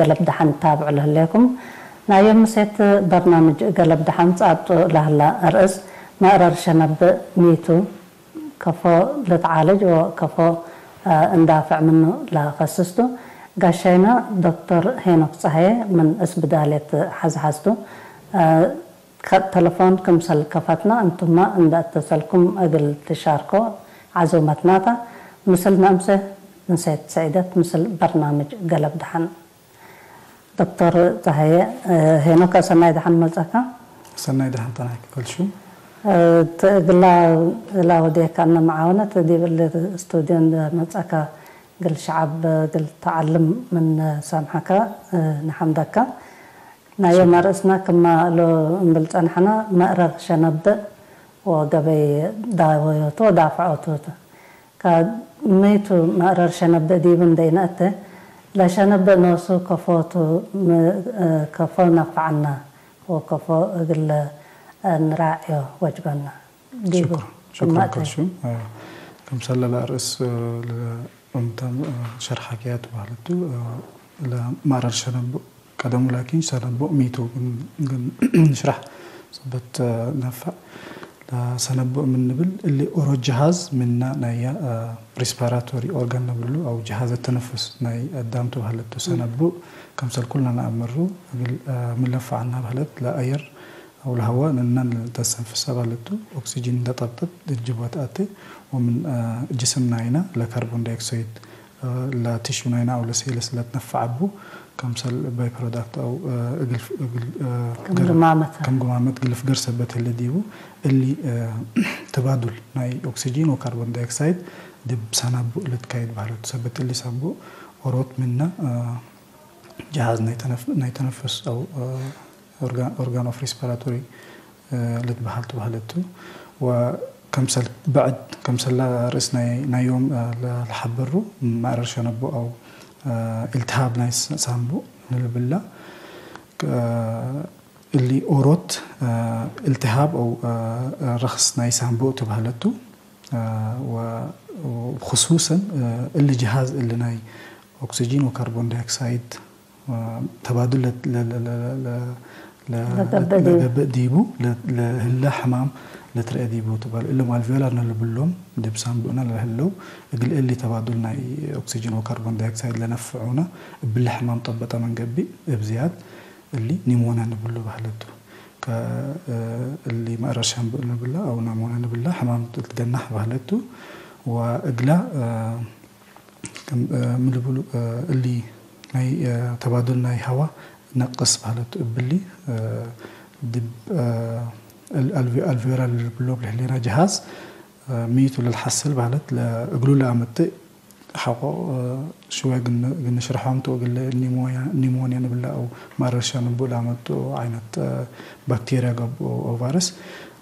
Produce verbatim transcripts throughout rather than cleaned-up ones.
ገለብ ደሐን ትታብዑ ለህሌኩም። ናይ ዮም ምሴት በርናምጅ ገለብ ደሐን ጻብጡ ለህላ አርእስ መእረር ሸነብእ ሚቱ፣ ከፎ ልትዓለጅ ወከፎ እንዳፍዕ ምኑ ለከስስ ቱ። ጋሻይና ዶክተር ሄኖክ ጸሃየ ምን እስብዳልየት ሐዝሐዝ ቱ። ከ-፣ ተለፎን ክምሰል ከፈትና፣ እንቱመ እንደ እተሰልኩም እግል ትሻርኮ ዐዙመትና ተ። ምስል ነአምሴ ምሴት ሰዒደት ምስል በርናምጅ ገለብ ደሐን። ዶክተር ጸሃየ፣ ሄኖክ ሰናይ ደሐን መጸካ። ሰናይ ደሐን ጠናይክ ከልሹ። እ፣ ት-፣ እግላ፣ እላ ወዴካ እነ መዓውነት ዲብ እሊ ስቱድዮ እንደ መጸካ እግል ሸዐብ እግል ተዐልም ምን ሳምሐካ፣ እ፣ ነሐምደካ። ናይ ዮም አርእስና ክማ እሉ እምብል ጸንሐና፣ መእረር ሸነብእ ወገበይ ዳወዮቱ ወዳፍዖቱ ቱ። ከ-፣ ሚ ቱ መእረር ሸነብእ ዲቡ እንዴ ኢነአቴ፣ ለሸነብእ ኖሱ ከፎ ቱ፣ ም-፣ ከፎ ነፍዐና ወከፎ እግል ንራዕዮ ወጅበና ዲቡ። ሹክራን፣ ሹክራን ክማ እተ። ከልሹ። ክምሰል ለለአርእስ፣ ለ-፣ እምተም፣ እ፣ ሸርሐክያት ባህለቱ፣ እ፣ ለማረር ሸነቦ ቀደሙ ላኪን ሸነቦ ሚቱ ግን፣ ግን ንሽራሕ ሰበት፣ እ፣ ነፈዕ። ለሰነቦ ምን ንብል እሊ ኦሮ ጀሃዝ ምና ናያ፣ እ፣ ሪስፓራቶሪ ኦርጋን ነብሉ አው ጀሃዘ ተነፍስ ናይ አዳም ቱ ባህለቱ። ሰነቦ ከምሰል ኩልና ነአምሩ እግል፣ እ፣ ምን ለንፈዐና ባህለት ለአየር አው ለሀዋ ንናን ለልተሰንፍሰ ባለቱ፣ ኦክሲጂን እንደ ጠብጠት እጅ ቦት አቴ ወምን፣ አ፣ ጅስም ናይና ለካርቦን ዳይኦክሳይድ፣ አ፣ ለቲሹ ናይና አው ለሴልስ ለትነፈዐቡ፣ ከምሰል ባይ ፕሮዳክት አው፣ አ፣ እግል፣ እግል፣ አ፣ ከም ገር-፣ ግማመት። ከም ግማመት ግልፍ ገር ሰበት ህለ ዲቡ፣ እሊ፣ አ፣ ተባዱል ናይ ኦክሲጂን ወካርቦን ዳይኦክሳይድ ዲብ ሳናቡእ ለትካይድ ባለቱ። ሰበት እሊ ሳንቡእ ኦሮት ምነ፣ አ፣ ጀሃዝ ናይ ተነፍ-፣ ናይ ተነፍስ አው፣ አ፣ ኦርጋ-፣ ኦርጋን ኦፍ ሪስፓራቶሪ፣ እ፣ ልትበሀል ትበህለት ቱ። ወከምሰል በዕድ፣ ከምሰላ ርእስ ናይ፣ ናይ ዮም፣ እ፣ ለ-፣ ለሐበሩ፣ ማዕረር ሸነቦ አው፣ እ፣ ኢልትሃብ ናይ ስ-፣ ሳንቡእ ንልብላ። እ፣ እሊ ኦሮት፣ እ፣ ኢልትሃብ አው፣ እ፣ ረኽስ ናይ ሳንቡእ ትበህለት ቱ። እ፣ ወ-፣ ወብኽሱሰን፣ እ፣ እሊ ጀሃዝ እሊ ናይ ኦክሲጂን ወካርቦን ዳይኦክሳይድ ተባዱል ለ-፣ ለ-፣ ለ-፣ ለ-፣ ለ-፣ ለ-፣ ለገብእ ዲቡ። ለገብእ ዲቡ፣ ለ-፣ ለህለ ሕማም ለትረአ ዲቡ ትባል። እሎም አልቬዮላር ነልብሎም፣ ዲብ ሳንቡእና ለህለው፣ እግል እሊ ተባዱል ናይ ኦክሲጅን ወካርቦን ዳይኦክሳይድ ለነፍዑነ፣ እብሊ ሕማም ጠበጠ ምን ገብእ፣ እብ ዝያድ እሊ ኒሞንያ ንብሉ በህለቱ። ከ-፣ እሊ መእረር ሻምቡእ ንብላ፣ አው ናሞንያ ንብላ፣ ሕማም ልትገናሕ በህለቱ። ወእግላ፣ እ፣ ክም፣ እ፣ ምን ልቡሉ፣ እ፣ እሊ ናይ፣ እ፣ ተባዱል ናይ ሀዋ ነቅስ በህለት እብሊ፣ እ፣ ድብ፣ እ፣ እል-፣ አልቪ-፣ አልቪዮላ ልብሎም ለህሌና ጀሃዝ፣ እ፣ ሚቱ ለልሐስል በህለት ለእግሉ ለአመጥእ ሐቆ፣ እ፣ ሽወ ግን፣ ግን ሽርሖም ቱ እግል ኒሞያ-፣ ኒሞንያ ንብላ አው ማረርሻ ንቡ ለአመጡ አይነት፣ እ፣ ባክቴርያ ገብኦ አው ቫይረስ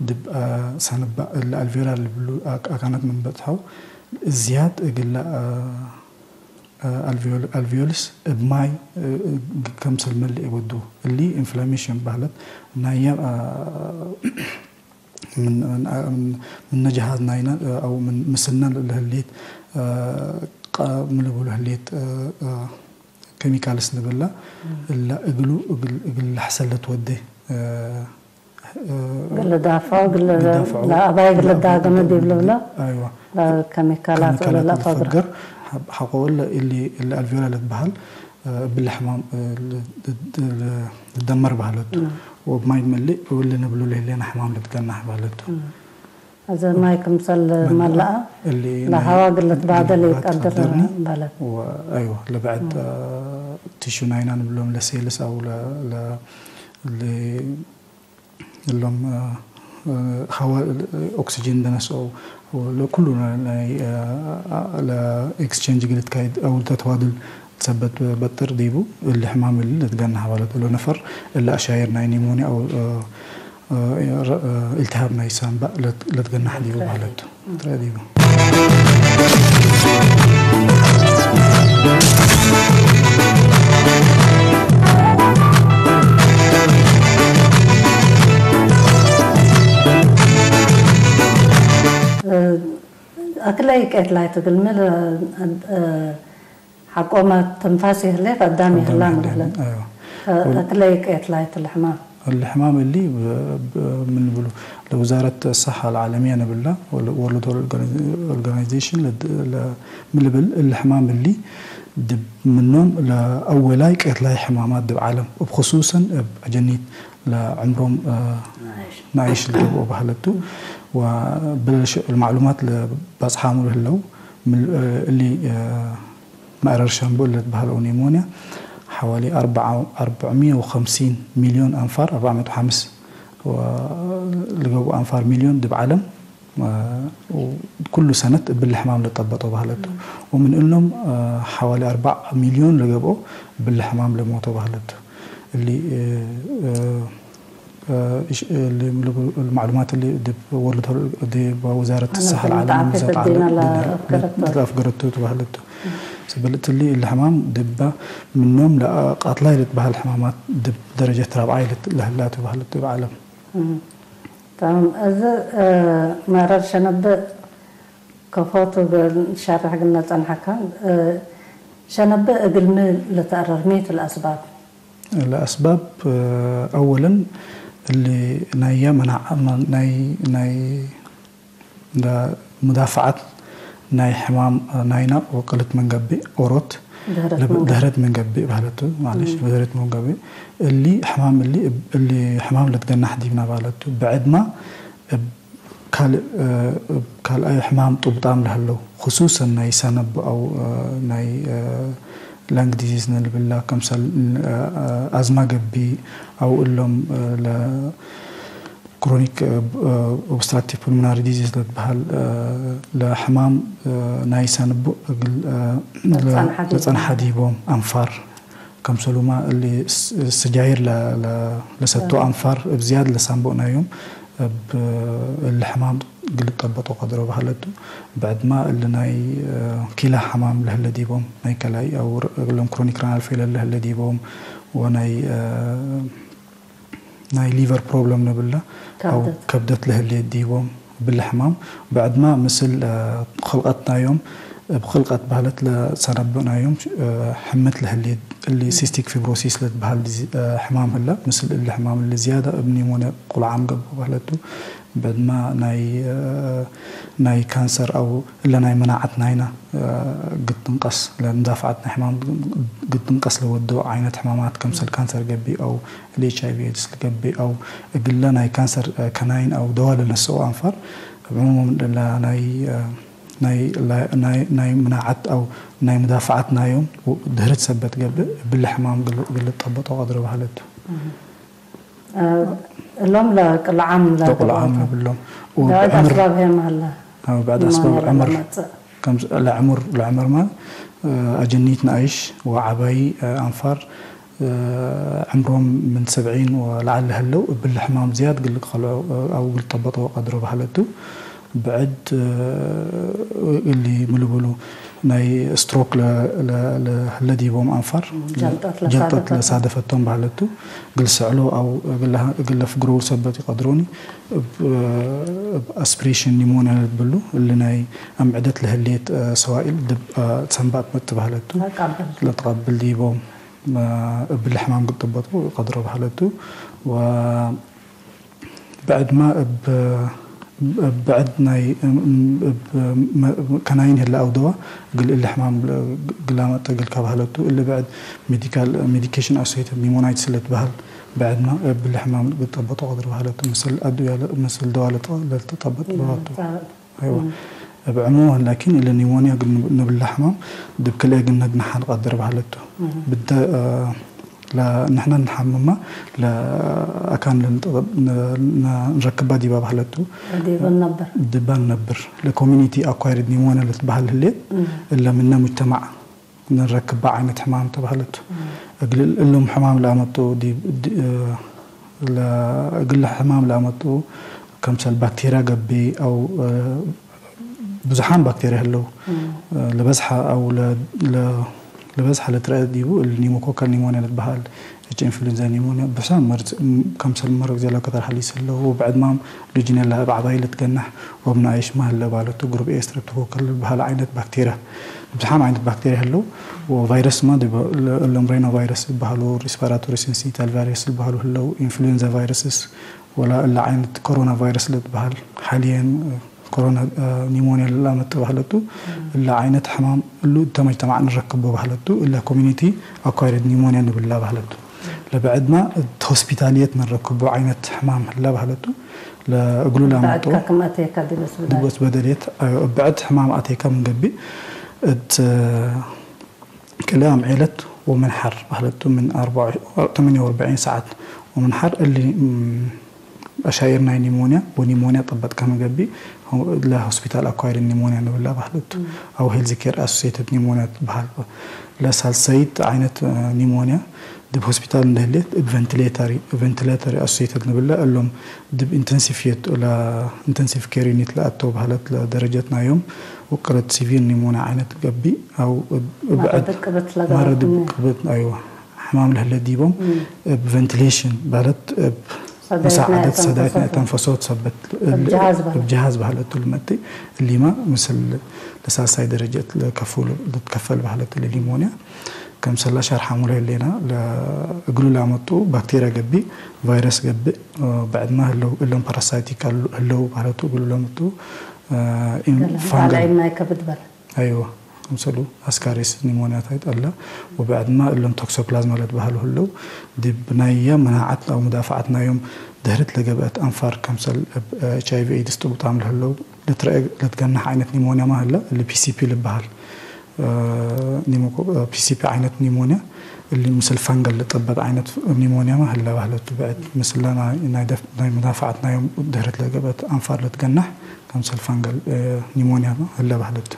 ድብ፣ እ፣ ሰንባ እለ አልቪዮላ ልብሉ አክ-፣ አካናት ምን በጽሐው ዝያድ እግለ፣ እ፣ እ፣ አልቪዮል-፣ አልቪዮልስ እብ ማይ፣ እ፣ እ፣ ከምሰል መልእ ወዱ። እሊ ኢንፍላሜሽን በህለት ናየ፣ እ፣ ምን፣ ምን፣ ምን፣ ምነ ጀሃዝ ናይነ፣ እ፣ አው ምን ምስልነ ለህሌት፣ እ፣ ቀ-፣ ምን ልቡሉ ህሌት፣ እ፣ እ፣ ኬሚካልስ ንብላ፣ እም። እለ እግሉ እግል፣ እግል ለሐሰል ለትወዴ፣ እ፣ እ፣ እግል ልዳፍዖ፣ እግል ልዳፍዖ፣ ለአባይ እግል እለ ልዳገመ እግል ዲብ ልብሎ፣ አይዋ። ለኬሚካላት ኬሚካላት ለፈግር። ለፈግር፣ ሐ-፣ ሐቆ እለ እሊ፣ እሊ አልቪዮላ ልትበሃል፣ እ፣ እብሊ ሕማም፣ እ፣ ል-፣ ል-፣ ል-፣ ልትደመር በህለቱ። እም። ወብማይ መልእ እሊ ንብሉ ለህሌና ሕማም ልትገናሕ በህለቱ። እም። አዘ ማይ ክምሰል መልአ፣ መልአ፣ እሊ ናይ ለሀዋ እግል ልትባደል ልትባደል ይቀድር ይቀድርኒ። በህለት። ወ-፣ አይዋ፣ ለበዕድ፣ እም። እ፣ ቲሹ ናይና ንብሎም ለሴልስ አው ለ-፣ ለ-፣ ለ-፣ እሎም፣ እ፣ እ፣ ሀዋ፣ እ፣ ኦክሲጅን እንደነስኦ፣ ለኩሉ ናይ፣ እ፣ እ፣ ለኤክስቼንጅ እግል ልትካይድ አው ለተባዱል ሰበት በጥር ዲቡ፣ እሊ ሕማም እሊ ልትገናሕ በህለት። እሎ ነፈር እሊ አሻይር ናይ ኒሞንያ አው፣ እ፣ እ፣ ረ-፣ እ፣ ኢልትሃብ ናይ ሳምባ ለት-፣ ለትገናሕ ዲቡ በህለት። ትረአ ዲቡ። እ፣ አክለ ይቄት ላይ ትግል ምን፣ እ፣ እ፣ ሐቆመ ትንፋስ ይህሌት አዳም አዳም ይህላ ይህሌት፣ ምን ህለት። አይዋ። ወል- እትለ ይቀየት ላይት ለሕማም። እሊ ሕማም እሊ ብ-፣ ብ-፣ ምን ብሉ፣ ለውዛረት ሰሐ ለዓለምየ ንብላ፣ ወለ-፣ ወርልድ ሄልዝ ኦርጋናይዜሽን ለድ-፣ ለ-፣ ምን ልብል፣ እሊ ሕማም እሊ ድብ ምኖም ለአወላይ ቀትላይ ሕማማት ድብ ዓለም፣ እብ ክሱሰን እብ አጀኒት ለዕምሮም፣ እ፣ ናይሽ። ናይሽ ልገብኦ ባህለቱ፣ ወብለሽ ለማዕሉማት ለበጽሓሙ ለህለው፣ ምን፣ እ፣ እሊ፣ እ፣ መዕረር ሸንቦ ለትበህለው ኒሞንያ፣ ሐዋሊ አርበዓ፣ አርበዕምየ ወኸምሲን ሚልዮን አንፋር፣ አርበዕምየ ወሐምስ ወ-፣ ልገብኡ አንፋር ሚልዮን ድብ ዓለም፣ እ፣ ኩሉ ሰነት እብሊ ሕማም ለጠበጦ ባህለቱ። ወምን እሎም፣ እ፣ ሐዋሊ አርበዕ ሚልዮን ለገብኦ እብሊ ሕማም ለሞቶ ባህለቱ። እሊ፣ እ፣ እ፣ እ፣ እሽ፣ እ፣ ል-፣ ል-፣ ማዕሉማት እሊ ድብ ወርልድ ሄልዝ፣ ድብ ወዛረት አነ ሰሐ ለዓለም ዓፍየት ምዘት እዲነ ዓለም ለአፍገረቶ። ለአፍገረቶ ተባህለቱ። ሰበልት እሊ እሊ ሕማም ድበ ምኖም ለቃትላይ ልትበህል ሕማማት ድብ ደረጀት ራብዓይ ልት-፣ ለህላቱ ባህለቱ እብ ዓለም። እም። ተማም። እዚ፣ እ፣ መረር ሸነብእ ከፎቱ እግል ሸርሕ እግልነ ጸንሐካን፣ እ፣ ሸነብእ እግልሚ ልትአረር ሚ ቱ ለአስባብ? ለአስባብ፣ እ፣ አወለን እሊ ናየ መናዕ-፣ ናይ፣ ናይ ለሙዳፈዐት ናይ ሕማም ናይና ወቅልት ምን ገብእ ኦሮት ድህረት ለብ-፣ ምን ገብእ። ድህረት ምን ገብእ ባህለቱ፣ ማለሽ፣ እም። ድህረት ምን ገብእ። እሊ ሕማም እሊ እብ-፣ እሊ ሕማም ለትገናሕ ዲብና ባህለቱ። ብዕድማ እብ ካልእ፣ እ፣ እብ ካልኣይ ሕማም ጡብጣም ለህለው፣ ክሱሰን ናይ ሰነብ አው፣ እ፣ ናይ፣ እ፣ ለንግ ዲዚዝ ንልብላ፣ ከምሰል፣ እ፣ እ፣ አዝማ ገብእ አው እሎም፣ እ፣ ለ-፣ ክሮኒክ፣ እ፣ ኦብስትራክቲቭ ፑልሞናሪ ዲዚዝ ለትበሃል፣ እ፣ ለሕማም፣ እ፣ ናይ ሰንቡ እግል፣ እ፣ ለጸንሐ ዲቦም። ለጸንሐ ዲቦም አንፋር፣ ከምሰሉማ እሊ ስ-፣ ስጃይር ለ-፣ ለ-፣ ለሰቶ እ። አንፋር እብ ዝያድ ለሳንቦ ናዮም እብ እሊ ሕማም እግል ልጠበጦ ቀድሮ በህለቱ። ብዕድማ እሊ ናይ፣ እ፣ ኪላ ሕማም ለህለ ዲቦም፣ ናይ ከላይ አው ር-፣ እግሎም ክሮኒክ ረናል ፌለር ለህለ ዲቦም ወናይ፣ እ፣ ናይ ሊቨር ፕሮብለም ንብላ፣ አው ከብደት። ከብደት ለህሌት ዲቦም እብሊ ሕማም፣ ብዕድማ ምስል፣ እ፣ ክልቀት ናዮም፣ እብ ክልቀት በህለት ለሰነብ ናዮም፣ እ፣ ሕምት ለህሌት፣ እሊ ሲስቲክ ፊብሮሲስ ለትበህል ዲዚ-፣ እ፣ ሕማም ህለ፣ ምስል እሊ ሕማም እሊ ዝያዳ እብ ኒሞንያ ቁልዓም ገብእ በህለቱ፣ ብዕድማ ናይ፣ እ፣ ናይ ካንሰር አው እለ ናይ መናዐት ናይና፣ እ፣ ግድ ትንቀስ፣ ለምዳፍዐት ናይ ሕማም ግድ ትንቀስ ለወዶ ዓይነት ሕማማት፣ ከምሰል ካንሰር ገብእ አው ለኤች አይ ቪ ኤድስ ልገብእ አው እግለ ናይ ካንሰር፣ እ፣ ከናይን አው ደዋ ለነስኦ አንፋር፣ እብ ዕሙም ለናይ፣ እ፣ ናይ፣ ላ-፣ ናይ፣ ናይ ምናዐት አው ናይ ምዳፍዐት ናዮም ድህርት ሰበት ገብእ፣ እብሊ ሕማም ግል-፣ ግል ልጠበጦ ቀድሮ በህለቱ። እም። እ፣ እሎም ለቅልዓም ለቅልዓም ለገብኦተ። ንብሎም። ብዕድ ወብዕምር አስባብ ህዬ መሀለ። አዎ፣ ብዕድ ምን አስባብ ሆነ ዕምር። ለመጽእ? ከምስ-፣ ለዕምር፣ ለዕምር ማ፣ እ፣ አጀኒት ነአይሽ ወዐባይ፣ እ፣ አንፋር፣ እ፣ ዕምሮም ምን ሰብዒን ወለዐል ለህለው እብሊ ሕማም ዝያድ ግል ልከልዖ፣ እ፣ አው ግል ልጠበጦ ቀድሮ በህለቱ። ብዕድ፣ እ፣ እሊ ምን ልብሉ ናይ ስትሮክ ለ-፣ ለ-፣ ለህለ ዲቦም አንፋር፣ ጀልጠት ጀልጠት ለሳደፈቶም። ለሳደፈቶም በህለቱ፣ እግል ሰዕሎ አው እግል ለሀ-፣ እግል ለፍግሮ ሰበት ይቀድሮኒ፣ እብ፣ እብ አስፕሬሽን ኒሞንያ ለትብሉ፣ እሊ ናይ አምዕደት ለህሌት፣ እ፣ ሰዋኢል ድብ፣ እ፣ ሰንባብ መጥ በህለቱ፣ ለትቀብል። ለትቀብል ዲቦም፣ እ፣ እብሊ ሕማም ግጥበጡ ይቀድሮ በህለቱ፣ ወ-፣ ብዕድማ እብ፣ እብ ብዕድ ናይ፣ እብ መ-፣ ከናይን ህለ አው ደዋ እግል እሊ ሕማም ግላመ ጠግል ከበህለቱ፣ እሊ ብዕድ ሜዲካል፣ ሜዲኬሽን አሶሼትድ ኒሞናይትስ ለትበህል ብዕድማ እብ እሊ ሕማም ልጠበጦ ቀድር በህለቱ፣ ምስል አድውያ ለ-፣ ምስል ደዋ ለጠ-፣ ለልትጠበጥ እም፣ በህለቱ። ጻ-፣ አይዋ። እም። እብ ዕሙም ላኪን፣ እሊ ኒሞንያ እግል ንብ-፣ ንብላ ሕማም፣ ዲብ ክልኤ እግል ነግንሓ ንቀድር በህለቱ። እህ። ብደ፣ እ፣ ለ-፣ ንሕነ ንሓምማ፣ ለአካን ለንጠ-፣ ነ-፣ ነ-፣ ንረክባ ዲባ በህለቱ። ዲበ ነብር። ዲባ ነብር። ለኮሚኒቲ አኳይርድ ኒሞንያ ለትበህል ህሌት፣ እህ። እለ ምነ ሙጅተማዕ ንረክባ ዓይነት ሕማም ተ በህለቱ። እህ። እግል እሎም ሕማም ለአመጡ ዲብ፣ ዲ-፣ እ፣ ለ-፣ እግል ሕማም ለአመጡ፣ ከምሰል ባክቴርያ ገብእ አው፣ እ፣ ብዙሓን ባክቴርያ ህለው። እም። እ፣ ለበዝሐ አው ለ-፣ ለ-፣ ለበዝሐ ለትረአ ዲቡ እል ኒሞኮካል ኒሞንያ ልትበሃል፣ ኤች ኢንፍሉዌንዛ ኒሞንያ፣ ብዙሓን መርዝ፣ እም፣ ከምሰል መርግ ዜላ ከተርሐሊስ ህለው፣ ወብዕድማም ሉጂኔላ እብ ዐባይ ልትገነሕ ወእብ ነአይሽ መህለ ባለቱ፣ ግሩፕ ኤ ስትሬፕቶኮካል ልትበሃል ዓይነት ባክቴርያ። ብዝሓም ዓይነት ባክቴርያ ህለው፣ ወቫይረስመ ዲብ እሎም ሬኖ ቫይረስ ልበሃሉ፣ ሪስፓራቶሪ ሲንሲታል ቫይረስ ልበሃሉ ህለው፣ ኢንፍሉዌንዛ ቫይረስስ፣ ወላ እለ ዓይነት ኮሮና ቫይረስ ልትበሃል፣ ሓልየን ኮሮና ኒሞንያ ለለአመጽእ ባህለቱ፣ እለ ዓይነት ሕማም እሉ እተ መጅተማዕ ንረክቦ ባህለቱ፣ እለ ኮሚኒቲ አኳይርድ ኒሞንያ ንብላ ባህለቱ። ለብዕድመ እት ሆስፒታልየት ንረክቦ ዓይነት ሕማም ህላ ባህለቱ፣ ለእግሉ ላመጽኦ ብዕድካ ክም አቴካ ዲብ ሆስፒታል። ዲብ ሆስፒታልየት፣ አዮ፣ እብ ብዕድ ሕማም አቴካ ምን ገብእ፣ እት ክልኤ አምዔለት ወምን ሐር ባህለቱ፣ ምን አርበዕ፣ ተመንየ ወአርበዒን ሰዓት ወምን ሐር እሊ፣ እም፣ አሻይር ናይ ኒሞንያ ወኒሞንያ ጠበጥ ከመ ገብእ፣ ለሆስፒታል አኳይርድ ኒሞንያ ንብላ ባህለቱ፣ አው ሄልዝ ኬር አሶሲየትድ ኒሞንያ ትበሃል። ለሳልሳይት ዓይነት፣ እ፣ ኒሞንያ ዲብ ሆስፒታል እንደ ህሌት፣ እብ ቨንቲሌተሪ፣ ቨንቲሌተሪ አሶሲየትድ ንብላ፣ እሎም ዲብ ኢንተንሲቭ የት፣ ለኢንተንሲቭ ኬር ዩኒት ለአተው ባህለት ለደረጀት ናዮም ውቅለት ሲቪር ኒሞንያ ዓይነት ገብእ፣ አው እብ፣ እብ መረ ብዕድ ድቅብት ለገብአት መረ ምን ድቅብት፣ አይወ፣ ሕማም ለህለ ዲቦም፣ እም። እብ ቨንቲሌሽን ማለት እብ ሰዳይት ናይ መሳዕደት ሰዳይት ናይ ተንፈሶት። ተንፈሶት ሰበት እብ ል-፣ ጀሃዝ በህለት። እብ ጀሃዝ በህለቱ ልመጥእ፣ እሊማ ምስል ለሳልሳይ ደረጀት ለከፉ ልትከፈል በህለት ለኒሞንያ። ከምሰላ ሸርሐሙ ለህሌና፣ ለእግሉ ላመጡ ባክቴርያ ገብእ፣ ቫይረስ ገብእ፣ ብዕድመ ህለው፣ እሎም ፓራሳይቲክ አሉ-፣ ህለው በህለቱ እግሉ ለመጡ፣ እ፣ ኢን-፣ ገለ ፋንገል። ባልዒን ናይ ከብድ በለ። አይወ፣ ክምሰሉ አስካሪስ ኒሞንያ ታይት አለ፣ ወብዕድመ እሎም ቶክሶፕላዝማ ለትበህሉ ህለው፣ ዲብ ናየ መናዐት አው ሙዳፈዐት ናዮም ድህርት ለገብአት አንፋር፣ ከምሰል እብ ኤች አይ ቪ ኤድስ ጥቡጣም ለህለው ልትረአ ለትገናሕ ዓይነት ኒሞንያ ማ ህለ፣ እሊ ፒ ሲ ፒ ልበሃል። እ፣ ኒሞኮ-፣ እ፣ ፒ ሲ ፒ ዓይነት ኒሞንያ፣ እሊ ምስል ፈንገል ልጠበጥ ዓይነት ኒሞንያመ ህለ በህለቱ። ብዕድ ምስለ ናይ፣ ናይ ደፍ-፣ ናይ መዳፈዐት ናዮም ድህርት ለገብአት አንፋር ልትገናሕ፣ ከምሰል ፈንገል፣ እ፣ ኒሞንያመ ህለ በህለቱ።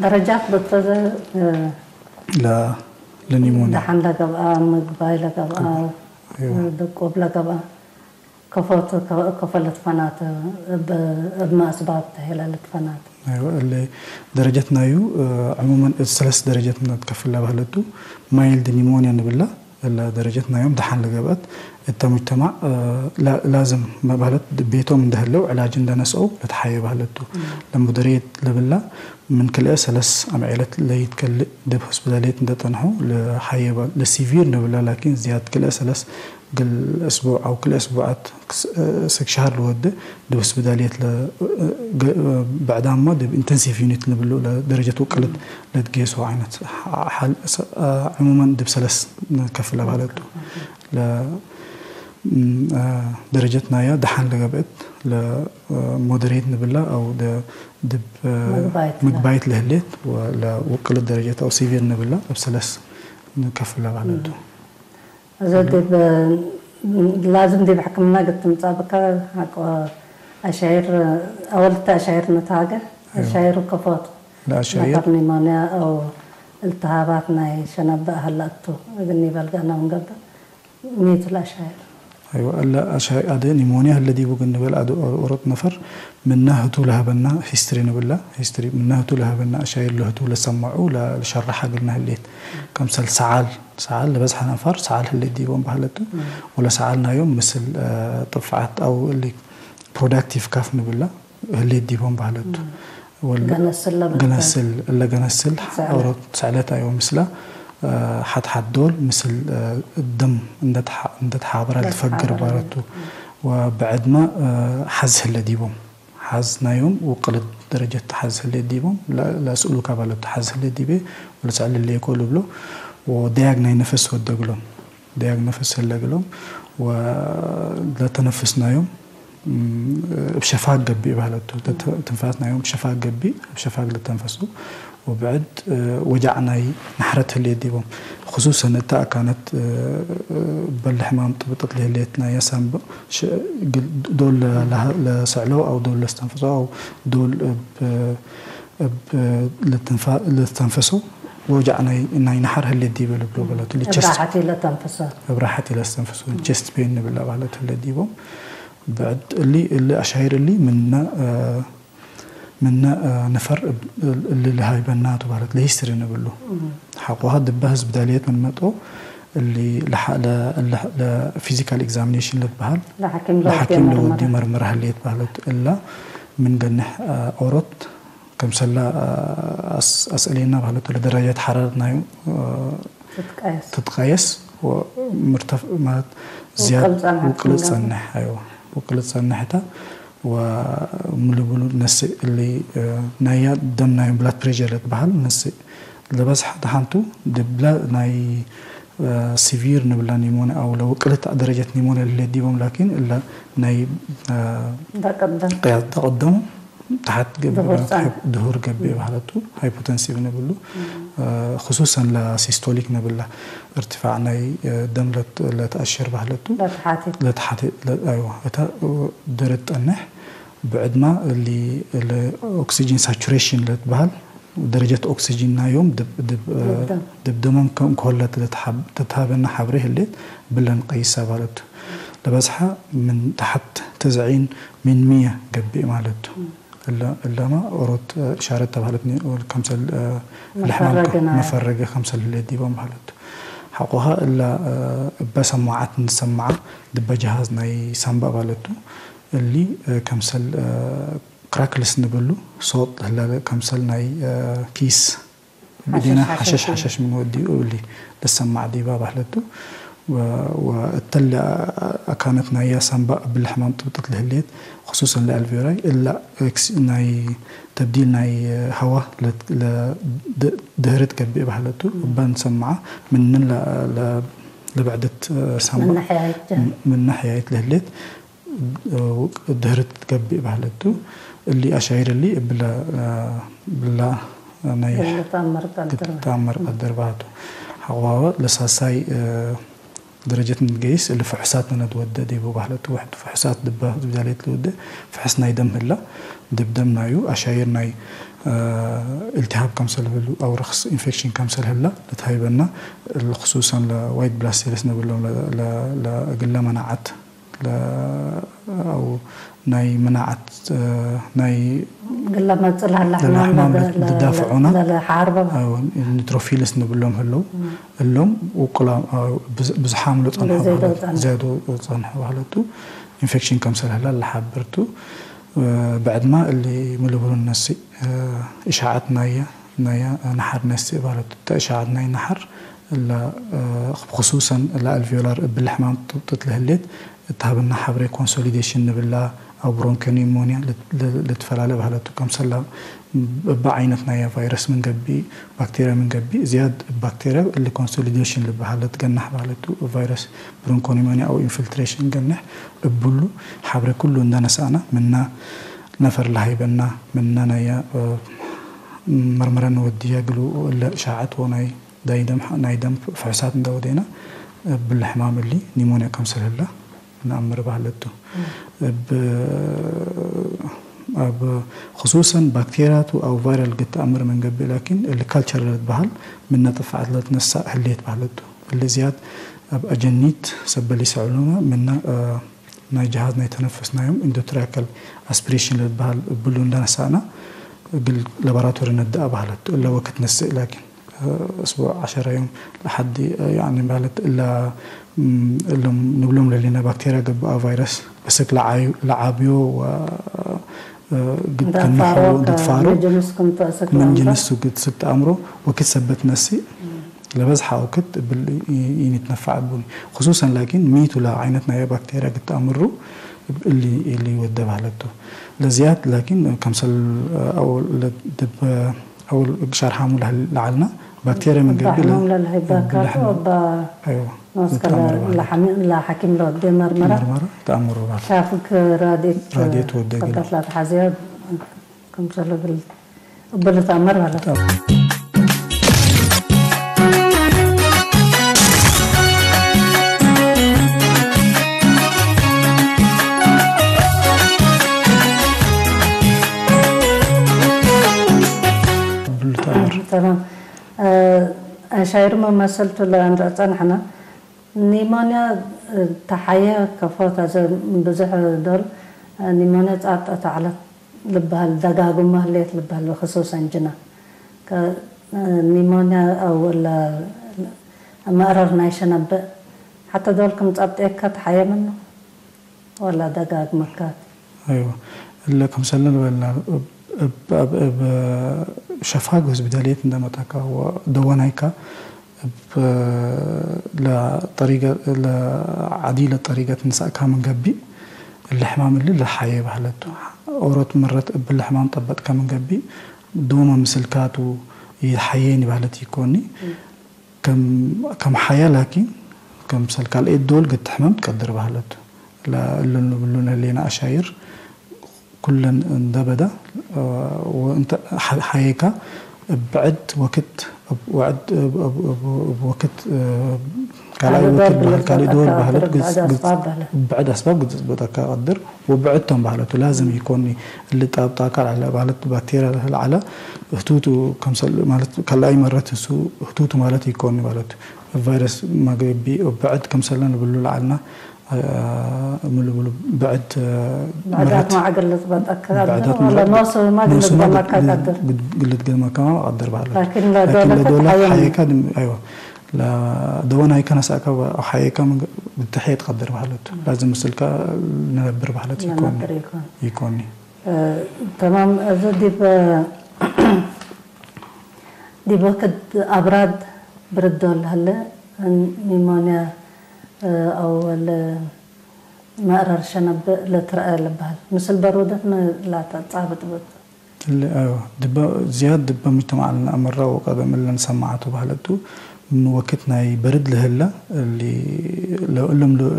ደረጃት በተዘ፣ እ፣ ለ-፣ ለኒሞንያ። ደሐን ለገብአ፣ ምግባይ ለገብአ፣ አይዋ። ደቁብ ለገብአ። ከፎቱ ከ-፣ ከፎ ልትፈናተ፣ እብ፣ እብ ማእስባብ ተሄለ ልትፈናተ። አይወ፣ እለ ደረጀት ናዩ፣ እ፣ ዕሙመን እት ሰለስ ደረጀት ነትከፍል ለባህለቱ፣ ማይልድ ኒሞንያ ንብላ፣ እለ ደረጀት ናዮም ደሓን ለገብአት፣ እተ ሙጅተማዕ፣ እ፣ ላ-፣ ላዝም መባህለት ቤቶም እንደ ህለው ዕላጅ እንደ ነስአው ለተሓየ ባህለቱ። እም። ለሙደርየት ለብላ፣ ምን ክልኤ ሰለስ አምዔለት ለይትከልእ ዲብ ሆስፒታልየት እንደ ጠንሑ ለሓየበ፣ ለሲቪር ንብላ፣ ላኪን ዝያድ ክልኤ ሰለስ እግል እስቡዕ አው ክልኤ እስቡዓት ክስ-፣ እስክ ሸህር ልወዴ ዲብ ሆስፒታልየት ለ-፣ ገ-፣ ብዕዳማ ዲብ ኢንተንሲቭ ዩኒት ንብሉ ለደረጀት ውቅልት ለትጌሶ ዓይነት ሐ-፣ ሐል ሰ-፣ ዕሙመን ዲብ ሰለስ ንከፍለ ባለቱ። ለ-፣ ም፣ አ፣ ደረጀት ናያ ደሓን ለገብአት፣ ለሞደሬት ንብላ አው ደ-፣ ድብ፣ አ፣ ምግባይት ለ- ምግባይት ለህሌት ወለውቅልት ደረጀት አው ሲቪር ንብላ እብ ሰለስ ንከፍለ ባለቱ። እዘ ዲብ፣ ላዝም ዲብ ሕክምና እግል ትምጻእ ብከ ሐቆ አሻይር፣ አወልተ አሻይር ንትሃገ፣ አይዋ። አሻይሩ ከፎቱ ለአሻይር ነፈር ኒሞንያ አው እልትሃባት ናይ ሸነብ በአህለ እቱ እግል ኒበልገ አነ ወንገብእ። ሚ ቱ ለአሻይር? አይወ፣ እለ አሻይ አደ ኒሞንያ ህለ ዲቡ እግል ንበል አደ ኦሮት ነፈር ምነ ህቱ ለሀበና ሂስትሪ ንብላ። ሂስትሪ ምነ ህቱ ለሀበና አሻይር ለህቱ ለሰመዑ ለ-፣ ለሸረሐ እግልነ ህሌት። ከምሰል ሰዓል፣ ሰዓል ለበዝሐ ነፋር ሰዓል ህሌት ዲቦም በህለቱ። እም። ወለሰዓል ናዮም ምስል፣ አ፣ ጥፍዓት አው እሊ ፕሮዳክቲቭ ካፍ ንብላ። ህሌት ዲቦም በህለቱ። እም። ወል-፣ ገነስል ለበተ። ገነስል፣ እለ ገነስል ሰዕለት። ኦሮት ሰዕለት አይወ ምስላ፣ አ፣ ሐት ሐት ዶል ምስል፣ አ፣ ደም እንደ ተሓ-፣ እንደ ተሓበረ ለትፈግር ለተሓበረ ባለቱ። እም። ወብዕድመ፣ አ፣ ሐዝ ህለ ዲቦም። ሐዝ ናዮም ውቅልት ደረጀት ሐዝ ህሌት ዲቦም። ለ-፣ ለስእሉካ ባለቱ ሐዝ ህሌት ዲቤ ወለሰዕል ህሌኮ ልብሎ። ወደያግ ናይ ነፈስ ወደግሎም። ደያግ ነፍስ ህለ እግሎም ወለተነፍስ ናዮም፣ እም፣ እብ ሸፋግ ገብእ በህለቱ። ለተ-፣ ትንፋስ ናዮም እብ ሸፋግ ገብእ፣ እብ ሸፋግ ለተንፈሱ ወብዕድ፣ እ፣ ወጃዕ ናይ ነሕረት ህሌት ዲቦም። ክሱሰን እተ አካነት፣ እ፣ በል ሕማም ጥብጠት ለህሌት ናይ የሳንብ ሽ-፣ ግል-፣ ዶል ለ-፣ ለሰዕለው አው ዶል ለስተንፍሶ አው ዶል እብ እብ ለትንፋ-፣ ለተንፈሶ ወጃዕ ናይ፣ ናይ ነሐር ህሌት ዲበ ልብሎ በለቱ። እብ ቸስት ራሐት ኢለተንፍሶ። እብ ራሐት ኢለስተንፍሶ። ቸስት ፔን ንብላ በህለት ህሌት ዲቦም። ብዕድ እሊ፣ እሊ አሻይር እሊ ምነ፣ እ፣ ምነ፣ እ፣ ነፈር እብ-፣ እሊ ለሀይበና ቱ በህለት ለሂስትሪ ንብሉ። እም። ሐቆሃ ድበ ህዝብ ዳልየት ምን መጦ እሊ ለሐ-፣ ለ-፣ ለ-፣ ለፊዚካል ኤግዛሚኔሽን ልትበሃል ለሐኪም ለሐኪም ለወዲ ለወዲ መርመራ። መርመራ ህሌት በህለት እላ ምን ገንሕ፣ እ፣ ኦሮት ክምሰላ፣ አ፣ አስ-፣ አስእሌና ባህለቱ ለደረጀት ሐራረት ናዩ፣ አ፣ ትትቀየስ። ትትቀየስ ወምርተፍ-፣ ማለት ዝያድ ውቅል ጸንሐት ውቅል ክምጋት። ጸንሕ፣ አይወ፣ ውቅል ጸንሕ እተ ወምልብሉ ነስእ እሊ፣ አ፣ ናያ ደም ናይ ብላድ ፕሬሸር ለትበሃል ነስእ ለበዝሐ ደሓንቱ ድብለ ናይ፣ አ፣ ሲቪር ንብላ ኒሞንያ አው ለውቅልት ደረጀት ኒሞንያ ለህሌት ዲቦም፣ ላኪን እለ ናይ፣ አ፣ ደቀደም። ቅያስ ደቀደሙ ተሐት ገብእ ድሁር ጸንሐ። ድሁር ገብእ ባህለቱ፣ ሃይፖተንሲቭ ንብሉ፣ አ፣ ክሱሰን ለሲስቶሊክ ንብላ እርትፋዕ ናይ፣ አ፣ ደም ለት-፣ ለተአሽር ባህለቱ፣ ለተሓቴ። ለተሓቴ፣ ለ-፣ አይዋ፣ እተ ደረት ጠንሕ ብዕድማ እሊ ለኦክሲጂን ሳቹሬሽን ለትበሃል፣ ደረጀት ኦክሲጂን ናዮም ድብ፣ ድብ፣ እ፣ ድብ ደም። ድብ ደሞም ከ-፣ ከሆለት ለትሓብ-፣ ለትሃበና ሐብሬ ህሌት ብለን ቀይሳ ማለቱ። ለበዝሐ ምን ተሐት ተስዒን ምን ምየ ገብእ ማለቱ። እም። እለ-፣ እለማ ኦሮት፣ እ፣ እሻረት ተባህለት ኒ-፣ ከምሰል፣ እ፣ ለሕማም ከ-፣ መፈረገ ናያ። መፈረገ ከምሰል ህሌት ዲቦም ማለቱ። ሐቆሃ እለ፣ እ፣ እበ ሰማዓት እንሰማዓ ድበ ጀሃዝ ናይ ሳምባ ማለቱ። እሊ፣ እ፣ ከምሰል፣ እ፣ ክራክልስ ንብሉ ሶጥ ህለ ከምሰል ናይ፣ እ፣ ኪስ ብእዴና ሐሸሽ ሐሸሽ ሐሸሽ ሐሸሽ ምን ወድዩ እሊ ልሰማዕ ዲባ ባህለቱ። ወ-፣ ወእተለ አካነት ናያ ሳምባ እብለ ሕማም ጥብጠት ለህሌት፣ ክሱሰን ለአልቬራይ፣ እላ ኤክስ-፣ ናይ ተብዲል ናይ ሀዋ ለ-፣ ለ-፣ ድ-፣ ድህርት ገብእ ባህለቱ። እበ እንሰማዓ ምንን ለ-፣ ለ-፣ ለብዕደት ሳምባ ምነ ሕያይት ጀህል። ምነ ሕያይት ለህሌት ድህርት ገብእ ባህለቱ። እሊ አሻይር እሊ እብለ፣ ብላ ናይ እብለ ተአመር ቀድር። ተአመር ቀድር ባህቱ። ሐዋወ ለሳሳይ ደረጀት ንትገይስ እሊ ፍሕሳት ነትወደ ዲቡ ባህለቱ። ወሕድ ፍሕሳት ድበ ዝብዳሌት ልውደ ፍሕስ ናይ ደም ህላ። ድብ ደም ናዩ አሻይር ናይ እልትሃብ ከምሰል ህሉ አው ረክስ ኢንፌክሽን ከምሰል ህላ ልትሃይበና። እሊ ክሱሰን ለዋይት ብላድ ሴልስ ንብሎም ለ-፣ ለ-፣ ለእግለ መናዓት ለ-፣ አው ናይ ምናዓት፣ እ፣ ናይ እግለ መጽእ ለሀለ ለሕማም ለሕማም ለደ-፣ ለ-፣ ለዳፍዑና፣ ለለሐርበ። አው ኒትሮፊልስ ንብሎም ህለው። እም። እሎም ውቁላ-፣ አው ብዝ-፣ ብዝሓም ለጸንሐ እንደ ዘይዶ ባህለት፣ ጸንሐ። ዘይዶ ጸንሐ ባህለቱ ኢንፌክሽን ከምሰል ህላ ለሐብርቱ። እ፣ ብዕድማ እሊ ምልብሉን ነስእ፣ እ፣ እሻዓት ናየ፣ ናየ ነሐር ነስእ ባህለቱ። እተ እሻዓት ናይ ነሐር እለ፣ እ፣ ክሱሰን ለአልቪዮላር እብል ሕማም ጥብጥት ለህሌት እት ሀብና ሐብሬ ኮንሶሊዴሽን ንብላ፣ አው ብሮንኮኒሞኒያ ልት-፣ ል-፣ ልትፈላለ ባህለቱ። ከምሰላ እበ ዓይነት ናያ ቫይረስ ምን ገብእ፣ ባክቴርያ ምን ገብእ፣ ዝያድ ባክቴርያ እሊ ኮንሶሊዴሽን ልበሃል ልትገናሕ ባህለቱ። ቫይረስ ብሮንኮኒሞኒያ አው ኢንፊልትሬሽን ገንሕ እብሉ ሐብሬ ኩሉ እንደ ነሳእና፣ ምና ነፈር ለሀይበና፣ ምና ናያ፣ እ፣ መርመረ ንወድየ እግሉ እለ እሻዐት ወናይ ዳይ ደም፣ ናይ ደም ፍሕሳት እንደ ወዴና፣ እብለ ሕማም እሊ ኒሞንያ ከምሰል ህላ ነአምር ባህለቱ። እም። እብ፣ አብ ክሱሰን ባክቴርያቱ አው ቫይራል ግትአምር ምን ገብእ፣ ላኪን እሊ ካልቸር ለትበሃል ምነ ጥፍዐት ለትነሳእ ህሌት ባህለቱ። እሊ ዝያድ እብ አጀኒት ሰበሊሰ ዕሉመ ምነ፣ እ፣ ናይ ጀሃዝ ናይ ተነፈስ ናዮም ኢንዶትራከል አስፒሬሽን ለትበሃል እብሉ እንደ ነሳእና፣ እግል ላቦራቶሪ ነድአ ባህለቱ። እለ ወክድ ነስእ ላኪን። እስቡዕ ዐሸረ ዮም ለሐዲ፣ ያኒ ማለት እለ፣ እም፣ እሎም ንብሎም ለህሌነ ባክቴርያ ገብአ ቫይረስ እስክ ለዓዩ-፣ ለዓብዮ ወ-፣ እ፣ ግድ እንደ ተንሐው አፋሮ እንደ ትፋሮ ምን ጅንስ ክም ተእስክ ምን ለአምሮ። ጅንሱ ግድ ስክ ተአምሮ ወክድ ሰበት ነሲ እም። ለበዝሐ ወክድ እብል ኢ-፣ ኢኒትነፋዕ እቡኒ። ክሱሰን ላኪን ሚቱ ለዐይነት ናየ ባክቴርያ ግድ ተአምሩ እሊ፣ እሊ ወደ ባህለቱ። ለዝያድ ላኪን ከምሰል አው ለድብ አውል እግ ሸርሓሙ ለህል-፣ ለዐልና ባክቴርያ ምን ገብእ ለ-፣ እባሕኖም ለልሀይባካቱ ለሕም-፣ እባ አይዋ፣ ኖስከ ለ-፣ ለተአምር ባህለት። ለሐሚ-፣ ለሐኪም ለወዴ መርመራ መርመራ ተአምሩ ባህለት። ሻፍክ ራድየት ራድየት ወዴ ግል። ፈቀት ለተሐዝያ ክምሰል እብል፣ እብል ተአምር ማለት። ተአምር። እብሉ ተአምር። ተማም። እ፣ አሻይር መመሰልቱ ለአንረአጸን ሕነ ኒሞንያ፣ እ፣ ተሐየ ከፎት አዘ ብዙሕ ዶል፣ እ፣ ኒሞንያ ጻብጠት ዐለት ልበሃል ደጋጉመ ህሌት ልበሃል ክሱሰን ጅና። ከ-፣ እ፣ ኒሞንያ አው እለ መእረር ናይ ሸነብእ ሐተ ዶል ክም ጸብጤከ ተሐየ ምኑ? ወላ ደጋግመካት? አይወ፣ እለ ክምሰል ልበልና፣ እብ-፣ እብ፣ እብ፣ እብ ሸፋግ ወህዝብ ደልየት እንደ መጣካ ወደወናይካ እብ ለጠሪገ-፣ ለዓዲ ለጠሪገት ንሳእካ ምን ገብእ፣ እሊ ሕማም እሊ ለሐየ ባህለቱ። ኦሮት መረት እብ እሊ ሕማም ጠበጥካ ምን ገብእ፣ ዶመ ምስልካቱ ይሐየኒ ባህለት ኢኮኒ። ከም፣ ከም ሐያ ላኪን፣ ከምሰል ካልአይት ዶል ግድ ሕመም ትቀድር ባህለቱ። ለእሉን ልብሉን ህሌና አሻይር ኩለን እንደ በዳ፣ ወእንተ ሐ-፣ ሐየካ እብ ብዕድ ወክት፣ እብ ወዕድ፣ እብ፣ እብ፣ እብ፣ እብ ወክት፣ እ፣ ካልአይ ካልእ ዶል ወክት ባህል፣ ካልእ ካልእ ዶል ተአተአክር ባህለት ብዕድ ግዝ-፣ ግዝ-፣ አስባብ በህለ። ብዕድ አስባብ ግዝ-፣ በጠካ ቀድር። ወብዕድ ቶም ባህለቱ ላዝም ኢኮኒ። እሊ ጣብጣካ ለዐለ ማለት ባክቴርያ ለዐለ ህቱቱ ከምሰል ማለት ካልኣይ መረት እሱ ህቱቱ ማለት ኢኮኒ ማለቱ። ቫይረስ ማገብኢ ብዕድ ከምሰለን ብሉ ለዐልና፣ አ፣ ምሉ ብሉ ብዕድ፣ አ፣ ብዕዳት መረት ማዕገል ልጽበጠክ ብዕዳት ወለ መረት ኖሱ ማግል ኖሱ ማግል ልትገመካ ቀድር። ግድ-፣ ግልት ገመካ ቀድር ባህለቱ። ላኪን ላኪን ለዶለ ለዶለ ተትሐየም ሐየካ ድም-፣ አይዋ። ለደወናይከ ነሳእከ ወሐየከ ምን ብትሐየ ትቀድር ባህለቱ። ላዝም ምስልከ ንነብር ባህለት ኢኮኒ። ንነብር ኢኮን። ኢኮኒ። እ፣ ተማም። እዚ ዲብ፣ ዲብ ወክድ አብራድ ብርድ ዶል ለሀለ፣ ኒሞንያ፣ እ፣ አው ወለ መእረር ሸነብእ ለትረአ ልበሀል። ምስል በሩደት ምን ላተ ጻብጥ ብት። እሊ፣ አይወ፣ ድበ፣ ዝያድ ድበ ሙጅተማዕ ለነአምረ ወቀደም እለ ንሰመዓቱ ባህለት ቱ፣ ምን ወክድ ናይ በርድ ለህለ፣ እሊ፣ ለ-፣ እሎም ለ-፣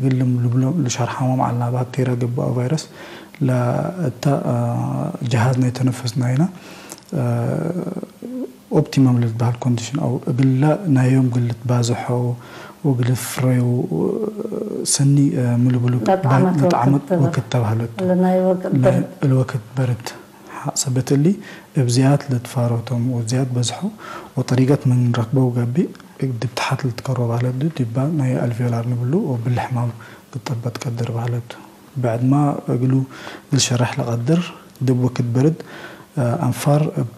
እሎም ልብሎ፣ ልሸርሓሞም ዐልናባት ቴረ ገብአ ቫይረስ፣ ለእተ፣ አ፣ ጀሃዝ ናይ ተነፈስ ናይና፣ አ፣ ኦፕቲመም ለልትበሀል ኮንዲሽን አው እግለ ናዮም እግል ልትባዝሖ ወእግል ልፍረዩ ሰኒ፣ አ፣ ሚ ልብሉ ለጠዓመት ለጠዓመት ወክድ ተባህለት ቱ። ለናይ ወክድ በርድ። ለወክድ በርድ። ሐ-፣ ሰበት እሊ፣ እብ ዝያድ ለትፋሮቶም ወዝያድ በዝሖ ወጠሪቀት ምን ረክበው ገብእ፣ ዲብ ተሐት ልትከሮ ባህለት ቱ፣ ዲባ ናይ አልቬዮላር ንብሉ ወብሊ ሕማም ግጠበት ቀድር ባህለት ቱ። ብዕድማ እግሉ ልሸረሕ ለቀድር፣ ዲብ ወክድ በርድ፣ አ፣ አንፋር እብ፣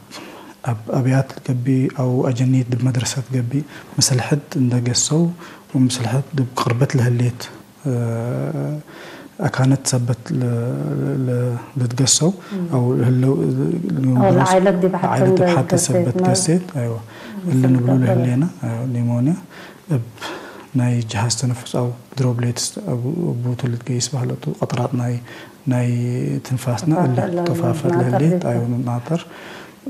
እብ አብያት ገብእ አው አጀኒት ዲብ መድረሰት ገብእ፣ ምስል ሕድ እንደ ገሰው ወምስል ሕድ ዲብ ቅርበት ለህሌት፣ እ፣ አካነት ሰበት ለ-፣ ለ-፣ ለትገሰው እም። አው ህለው፣ አው ንጉስ ለዓይለት ዲብ ሐተ ለዓይለት እንደ ዲብ ሐተ ገሴት ሰበት ማለት ገሴት፣ አይወ። እሊ ምስል ንብሉ ቀበለ። ለህሌና፣ አይወ፣ ኒሞንያ እብ ናይ ጀሃዝ ተነፍስ አው ድሮፕሌትስ አቡ-፣ አቡቱ ልትገይስ ባህለቱ፣ ቀጥራት ናይ፣ ናይ ትንፋስና እሊ ትንፋስ እለ ከፋፈት ለህሌት፣ ለህሌት፣ አይወ፣ ናጠር።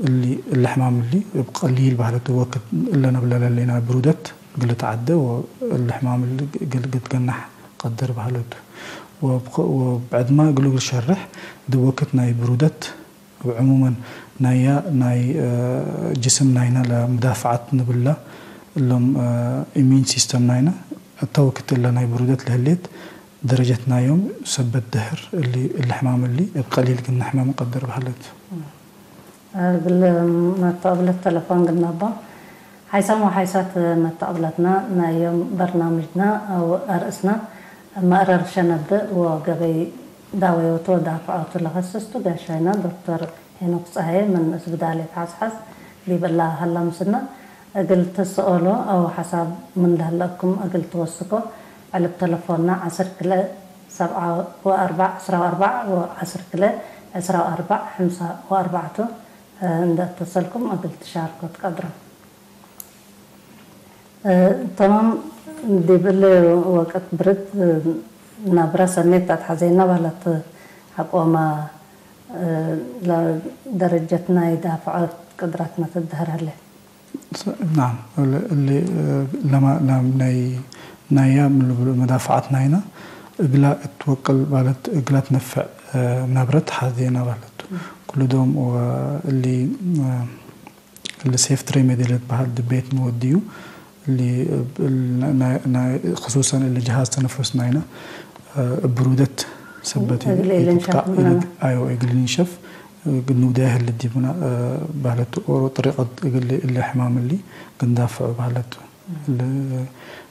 እሊ፣ እሊ ሕማም እሊ እብ ቀሊል ባህለቱ ወክድ እለ ነብለ ለህሌና ብሩደት፣ እግል ልትዓደ ወእሊ ሕማም እሊ እግል ልትገናሕ ቀድር ባህለቱ። ወብክ-፣ ወብዕድመ እግሉ እግል ሸርሕ፣ ዲብ ወክድ ናይ ብሩደት፣ እብ ዕሙመን ናያ ናይ፣ እ፣ ጅስም ናይነ ለምዳፍዐት ንብላ እሎም፣ እ፣ ኢሚን ሲስተም ናይነ፣ እተ ወክድ እለ ናይ ብሩደት ለህሌት፣ ደረጀት ናዮም ሰበት ድህር እሊ፣ እሊ ሕማም እሊ እብ ቀሊል ግነ ሕመም ቀድር ባህለት። እግል መተአብለት ተለፎን ግናቦ። ሓይሳም ወሓይሳት መተአብለትና፣ ናይ ዮም በርናምጅና አው አርእስና፣ መእረር ሸነብእ ወገበይ ዳወዮቱ ወዳፍዖቱ ለከስስቱ ጋሻይና ዶክተር ሄኖክ ጸሃየ ምን እስብዳሌት ሐስሐስ ዲብ እላ ሀላ ምስልና፣ እግል ትሰኦሎ አው ሐሳብ ምን ለህለኩም እግል ትወስኮ፣ ዕልብ ተለፎንና ዐስር ክልኤ ሰብዓ ወአርበዕ ዕስራ ወአርበዕ ወዐስር ክልኤ ዕስራ ወአርበዕ ሕምሳ ወአርበዕ ቱ። እንዴ እተሰልኩም እግል ትሻርኮ ትቀድሮ። እ፣ ተማም፣ ዲብ እሊ ወቅት ብርድ፣ እ፣ ናብረ ሰኔት አትሐዜነ በህለት ሐቆመ፣ እ፣ ለደረጀት ናይ ዳፍዖት ቅድረትነ ትደህር ህሌት። ስ-፣ ናም፣ እሊ፣ እሊ፣ እ፣ ለማ-፣ ላም ናይ፣ ናያ ምን ልብሎ መዳፍዓት ናይና እግላ እት ወቅል ባለት እግላ ትነፍዕ፣ እ፣ ናብረት ሐዜነ ባለቱ። ም። ኩሉ ዶም ወእሊ፣ እ፣ እሊ ሴፍት ሬሜዲ ለትበሃል ድቤት ንወድዩ። እሊ፣ እ፣ ና-፣ ና-፣ ና-፣ ክሱሰን እሊ ጀሃዝ ተነፍስ ናይና፣ እ፣ እብ ብሩደት ሰበት እግል እሊ ኢልንሸፍ ትካ-፣ ምናምን። እሊ፣ አይወ፣ እግል ኢልንሸፍ፣ እግል ንውደያ ህል ዲብና፣ እ፣ ባህለቱ ኦሮ ጥሪቀት እግል እሊ ሕማም እሊ ግንዳፍዑ ባህለቱ። እም። እሊ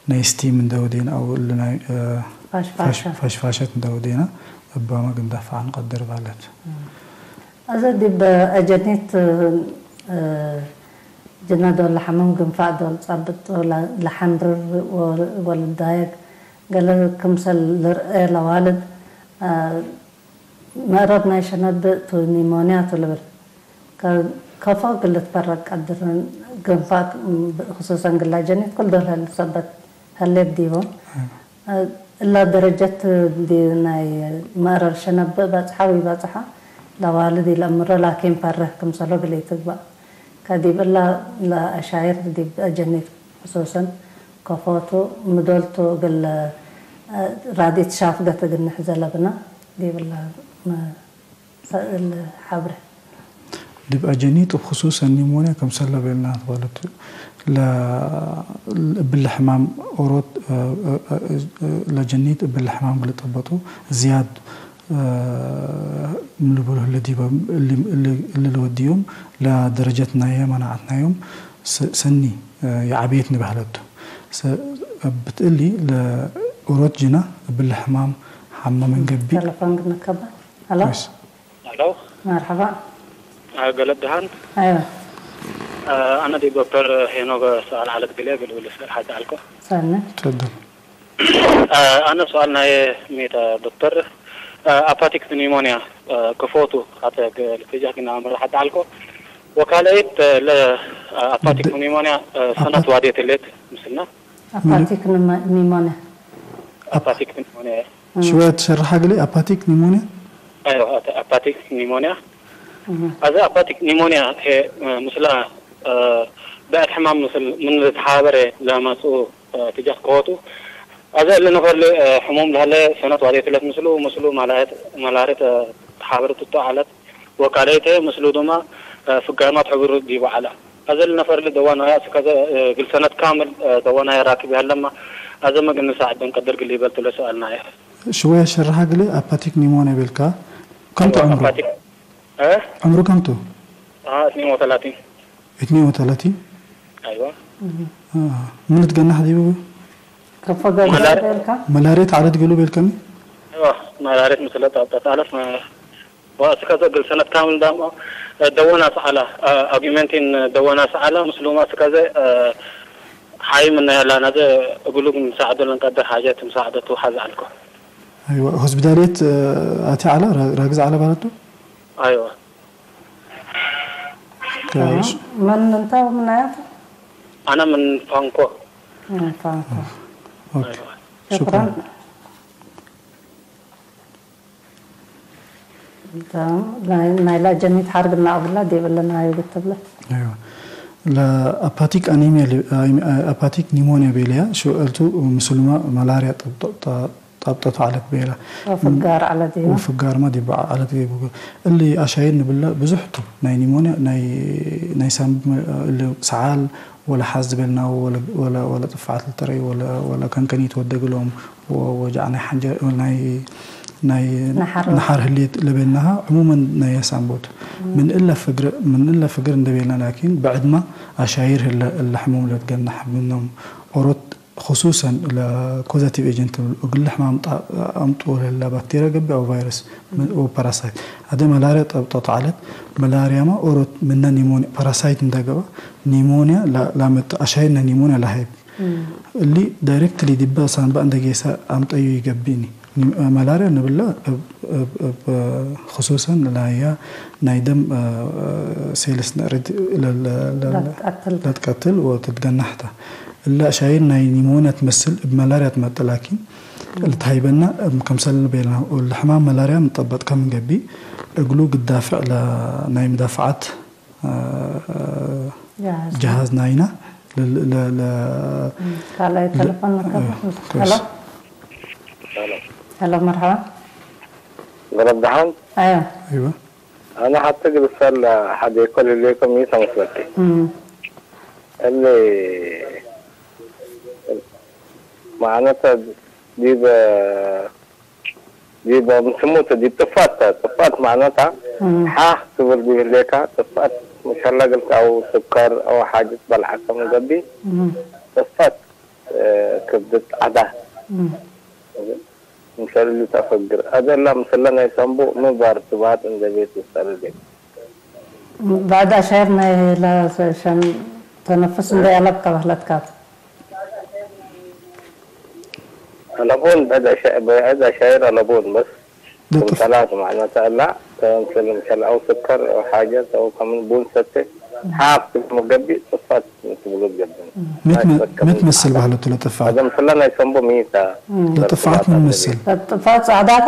ናይ ስቲም እንደ ወዴን አው እሊ ናይ፣ እ፣ ፋሽ-፣ ፋሽ-፣ ፋሻ። ፋሽፋሸት እንደ ወዴና እባመ ግንዳፍዓ ንቀድር ባህለት። እም። አዘ ዲብ አጀኒት፣ እ፣ ጅነ ዶል ለሐምም ግንፋዕ ዶል ጸብጥ ለ-፣ ለሐምርር ወ-፣ ወልዳየግ ገሌ ክምሰል ልርኤ ለዋልድ፣ አ፣ መእረር ናይ ሸነብእ ቱ ኒሞንያ ቱ ልብል። ከ-፣ ከፎ እግል ልትፈረቅ ቀድር፣ ገንፋት፣ ክሱሰን ግላ ጀኒት ክል ዶል ህል ሰበት ህሌት ዲቦ። እላ ደረጀት ዲ ናይ መእረር ሸነብ በጽሐ ወኢበጽሐ ለዋልድ ኢለአምሮ፣ ላኪን ፈርህ ክምሰሎ እግል ኢትግባእ። ከዲብ እላ ለአሻይር ዲብ አጀኒት ክሱሰን ከፎቱ ምዶልቱ እግል ራዲት ሻፍገት እግል ንሕዘ ለብና ዲብ እላ መ-፣ ሰእል ሐብሬ። ዲብ አጀኒት እብ ክሱሰን ኒሞንያ ክምሰል ለቤልናት ባለቱ፣ ለ-፣ እብሊ ሕማም ኦሮት፣ እ፣ እ፣ እ፣ እ፣ ለጀኒት እብሊ ሕማም ለጠበጡ ዝያድ፣ እ፣ ምን ልብሎ ህለ ዲበ እሊ፣ እሊ፣ እሊ ልወድዮም ለደረጀት ናየ መናዐት ናዮም ሰ-፣ ሰኒ፣ እ፣ የዐቤት ንበህለቱ። ሰ-፣ እብ እሊ ለኦሮት ጅና እብሊ ሕማም ሐመ ምን ገብእ። ተለፎን ግንከበ። ሀሎ። ኮይስ። ሄሎ። መርሐባ። አ፣ ገለድ ደሃን። አይወ። አ፣ አነ ዲብ ዶክተር ሄኖክ ሰኣል ዐለት ግሌ እግል እብል ሰኣል ሐቴ ዐልኮ። ሰኒ። ትፈደል። አ፣ አነ ሰኣል ናየ ሜተ ዶክተር፣ አ፣ አፓቲክ ኒሞንያ፣ አ፣ ክፎቱ ሐቴ እግል ልትጃህ ግና አምር ሐቴ ዐልኮ። ወካልአይት፣ አ፣ ለ፣ አ፣ አፓቲክ ኒሞንያ፣ አ፣ ሰነት አፓ-፣ ዋዴት ህሌት ምስልነ። አፓቲክ ኒሞ-፣ ኒሞንያ። አፓቲክ ኒሞንያ። እም። ሽወየ ትሸርሐ እግሌ አፓቲክ ኒሞንያ? አይወ፣ አተ-፣ አፓቲክ ኒሞንያ። እም። አዜ አፓቲክ ኒሞንያ ህዬ፣ እ፣ ምስለ፣ እ፣ ብዕድ ሕማም ምስል ምን ልትሓበረ ለመጽኡ፣ እ፣ ትጃህ ከወቱ። አዜ እሊ ነፈር ለ፣ እ፣ ሕሙም ለሀለ ሰነት ዋዴት ህለት ምስሉ፣ ምስሉ መላየት፣ መላርየት፣ እ፣ ተሓበረት እቱ ዐለት። ወካልአይት ምስሉ ድማ፣ እ፣ ፍጋርማት ሕቡር ዲቡ ዐለ። አዜ ለነፈር ለደዋናያ እስከዘ፣ እ፣ እግል ሰነት ካምል፣ እ፣ ደዋናያ ራክብ ይሀለማ፣ አዜ ምን እግል ንሳዕደም ቀድር እግል ሊበልቱ ለሰኣልናየ። ሽወየ ሸርሐ እግሌ አፓቲክ ኒሞንያ ቤልካ። ከምቱ አይወ፣ ዕምሩ? አፓቲክ፣ እ? ዕምሩ ከምቱ? አ፣ እትኔን ወተላቲን። እትኔን ወተላቲን? አይወ። አ፣ ምን ልትገናሕ ዲቡ? ከፎ ገብረ መላር-፣ ቤልካ? መላርየት ዐለት ገሉ ቤልከኒ? አይወ፣ መላርየት ምስለ ጣብጠት ዐለት፣ መ-፣ ወአስከዘ እግል ሰነት ካምል ዳም ደወናት ዐለ፣ አ-፣ አጉሜንቲን ደወናት ዐለ፣ ምስሉመ አስከዘ፣ አ፣ ሐይ ምነ ላናዘ እግሉ ንሳዕዶ ለንቀድር ሓጀት ምሳዕደቱ ሐዝ ዐልኮ። አይወ፣ ሆስፒታልየት፣ አ፣ አቲ ዐለ፣ ራ-፣ ራግዝ ዐለ ባለቱ? አይወ። ከ-፣ ተማም። መን እንተ ወምን አያት? አነ ምን ፋንኮ። ምን ፋንኮ። ኦኬ። አይወ። ሹክራን። ሹክራን። ተማም። ናይ፣ ናይ ላጀኒት ሐርግ እናቅብላ ዲብ እለ ናዩ ግትብለ። አይወ። ለአፓቲክ አኒሚያ ሊ-፣ አይ-፣ አፓቲክ ኒሞንያ ቤለያ፣ ሽወልቱ ምስሉመ መላርያ ጠብጠ-፣ ጠ-፣ ጣብጠቱ ዐለት ቤለ። ወፍጋር ዐለት ዲበ። ወፍጋርመ ዲብ ዐለት ዲቡ። እሊ አሻይር ንብለ ብዙሕ ቱ። ናይ ኒሞንያ፣ ናይ፣ ናይ ሳምብ፣ እሊ ሰዓል ወለ ሐዝ ቤልናሁ ወለ፣ ወለ፣ ወለ ጥፋዐት ልትረኢ ወለ፣ ወለ ከንከኒት ወደ እግሎም ወ-፣ ወጃዕ ናይ ሐንጀ-፣ ናይ፣ ናይ ነሐር። ነሐር ህሌት ለቤልናሃ ዕሙመን ናይ ሳምቦት። ምን እለ ፍግር፣ ምን እለ ፍግር እንደ ቤልና ላኪን ብዕድመ አሻይር ህለ እለ ሕሙም ለትገነሕ ምኖም ኦሮት ክሱሰን ለኮዘቲቭ ኤጀንት እግል ሕማም ጣ-፣ አምጡ ለህላ ባክቴርያ ገብእ አው ቫይረስ ም-፣ ወፓራሳይት። አደ መላርያ ጠብጠት ዐለት፣ መላርያመ ኦሮት ምነ ኒሞንያ ፓራሳይት እንደ ገብአ ኒሞንያ ላ-፣ ላመጥ አሻይነ ኒሞንያ ለሀይብ። እም። እሊ ዳይሬክትሊ ዲበ ሳንባ እንደ ጌሰ አምጠዩ ይገብእኒ። ኒም-፣ መላርያ ንብላ እብ፣ እብ፣ እብ፣ ክሱሰን ለናያ ናይ ደም፣ እ፣ ሴልስ ነዕርድ ለ-፣ ለ-፣ ለ-፣ ለትቀትል። ለትቀትል ወትትገናሕ ተ። እለ አሻይር ናይ ኒሞንያ ትመስል እብ መላርያ ትመጠ ላኪን፣ እም። ልትሀይበና እብ ከምሰል ቤልና ወለሕማም መላርያ ምጠበጥከ ምን ገብእ፣ እግሉ ግዳፍዕ ለናይ ምዳፍዓት ጀሃዝ። ጀሃዝ ናይና ለ-፣ ለ-፣ ለ-፣ እም፣ ካልኣይ ለ-፣ ተለፎን ነከብ። እ፣ ሄሎ። ኮይስ። ሄሎ፣ መርሐባ። ገለብ ደሓን? አዮ። አይወ። አነ ሐቴ እግል እሰአል ሐዴኮ ለሌኮ ሚ ተመስለኪ? እም። እሊ መዕነተ ዲብ ዲብ ምስሙት ዲብ ጥፋት ተ፣ ጥፋት መዕነታ እም። ሓህ ትብል ዲብ ህሌካ፣ ጥፋት ምሸለ እግልከ አው ስከር አው ሓጀት በልዐከ ምን ገብእ፣ እም። ጥፋት፣ እ፣ ክብደት ዐዳ። እም። ምሸል ተፈግር። አደላ ምስለ ናይ ሳምቡእ ምን ባር ትባጥ እንደ ቤት ይሰልል። ባዕድ አሻይር ናይ ለሸን ተነፍስ እንደ ያለብከ በህለትካት። አለቦን ብዕድ አሻ-፣ ብዕድ አሻይር አለቦን በስ። ለጥፍ- ሰላቱ ማዕነተ እላ፣ ከምስል ምሸል አው ስከር አው ሓጀት አው ከምን ቡን ሰቴ፣ ሓፍ ትግመ ገብእ ጥፋት ትብሉ ገብእ። ምት መ-፣ ምት መስል ባህለቱ ለጥፋት? አደም ፍለ ናይ ሰንቦ ሚታ። ለጥፋት ምን መስል? ለጥፋት ጸዕዳታ?